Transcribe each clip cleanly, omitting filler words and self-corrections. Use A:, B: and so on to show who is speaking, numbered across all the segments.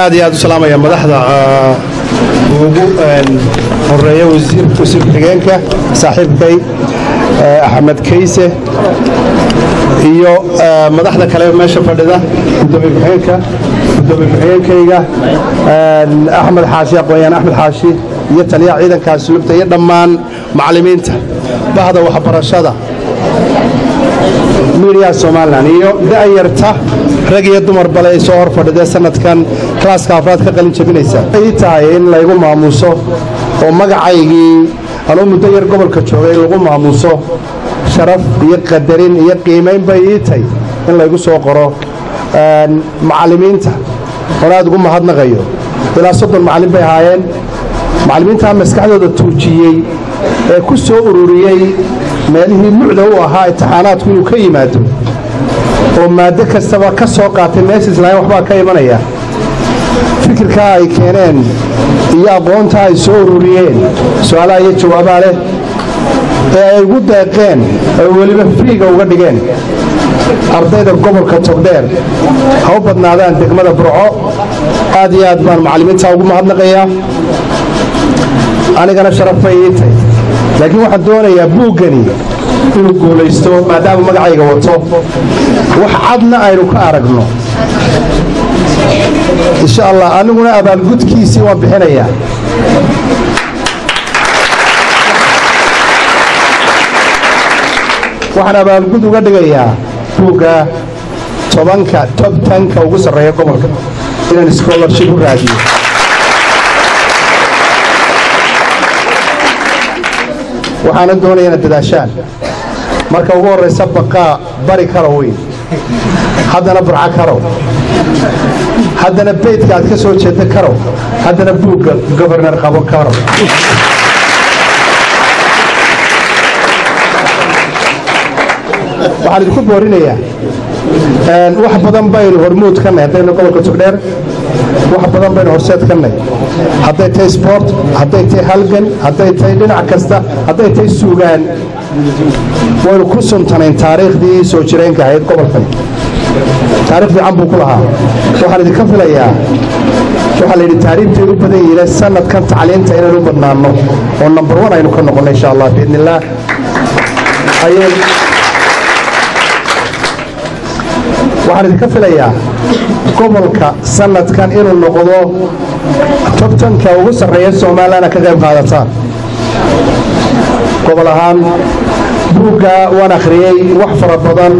A: Aad iyo aad u salaamaya madaxda ugu horeeya, wasiir ku-xigeenka saaxiibkay Axmed Kayse iyo madaxda kale meesha fadhida, gudoomiye ku-xigeenka, gudoomiye ku-xigeenkayga Axmed Xaashi, aqoon-yahan Axmed Xaashi, iyo taliyaha ciidanka asluubta iyo dhammaan macallimiinta, bahda waxbarashada, miidiyaha Somalilan iyo da'yarta rag iyo dumar bale ay soo hor fadhidee sanadkan kalaaska afraad ka qalin jabinaysa. Ii tahay in laygu maamuuso oo magacaygii anuu muddo yar gobolka joogay lagu maamuuso, sharaf iyo qadarin iyo qiimayn bay ii tahay in laygu soo qoro. Macallimiinta oon aad ugu mahadnaqayo, ilaa 30 macallin bay ahaayeen, macallimiintaa maskaxdooda tuujiyey ee ku soo ururiyey meelihii mucda u ahaa imtixaanaadku inuu ka yimaado oo maaddo kastaba ka soo qaatay meesha islaayn waxbaa ka imanaya. Fikirkaa ay keeneen iyo aqoontaa ay soo ururiyeen, su-aalaha iyo jawaabaha leh ee ay ugu deeqeen ay weliba free-ga uga dhigeen ardayda gobolka Togdheer, ha u badnaadaan degmada Burco, aad iyo aad baan macallimiintaa ugu mahadnaqayaa. Anigana sharaf bay ii tahay, laakiin waxaan doonayaa buuggani inuu guulaysto maadaama magacayga wato, wax cadna aynu ka aragno insha Allah. Aniguna abaalgudkiisii waan bixinayaa. Waxaan abaalgud uga dhigayaa buugga 10-ka top 10-ka ugu sarreeya gobolka inaan scholarship u raadiyo. Waxaana doonaya inaad dadaashaan. Marka ugu horraysa baqaa bari karo weyn, haddana Burco karow, haddana beydka aad ka soo jeeda karow, haddana buugga governor qabo karow. Waxaan idinku boorinayaa, wax badan baynu hormuud ka nahay haddaynu gobolka Togdheer, wax badan baynu horseed ka nahay, hadday tahay sport, hadday tahay halgan, hadday tahay dhinac kasta, hadday tahay suugaan, waynu ku suntanayn taariikhdii soo jireenka ahayd. Gobolkan taarikh fiican buu ku lahaa. Waxaan idinka filayaa, waxaa la yidhi taariikhday u badan yihiin sanadkan tacliinta inaynu u badnaanno oo number one aynu ka noqonno insha Allah biidni illaah. Ayay waxaan idinka filayaa gobolka sanadkan inuu noqdo top 10-ka ugu sarreeya Somalilandna ka qayb qaadataan gobol ahaan. Buugga waan akhriyey, wax fara badan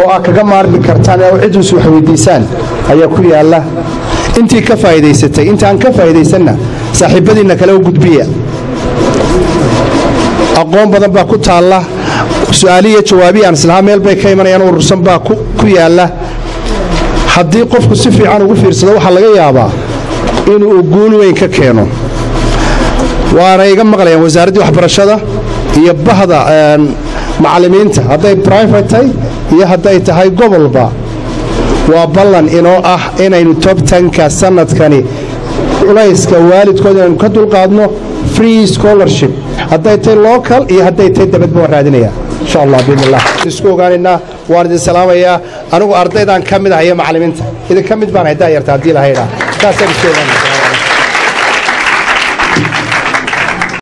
A: oo aad kaga maarmi kartaan oo cid us wax weydiisaan ayaa ku yaalla. Intii ka faa'iidaysatay, inta aan ka faa'iidaysanna saaxiibbadiinna kale u gudbiya. Aqoon badan baa ku taalla, su-aalihiyo jawaabihi aan islahaa meel bay ka imanayaan urursan baa ku yaalla. Haddii qofku si fiican ugu fiirsado, waxaa laga yaabaa inuu guul weyn ka keeno. Waana iga maqlayaan wasaaraddii waxbarashada iyo bahda macallimiinta, hadday private tahay iyo hadday tahay gobolba. Waa ballan inoo ah inaynu top 10-ka sanadkani culayska waalidkood inaynu ka dulqaadno, free scholarship hadday tahay local iyo hadday tahay dabadba waan raadinaya insha Allah biidni illah isku ogaanaynaa. Waan idin salaamayaa. Anigu ardaydaan ka mid ah iyo macallimiinta idinka mid baan ahay, daayarta haddii la haydhaa saasaan isku ogaanaya.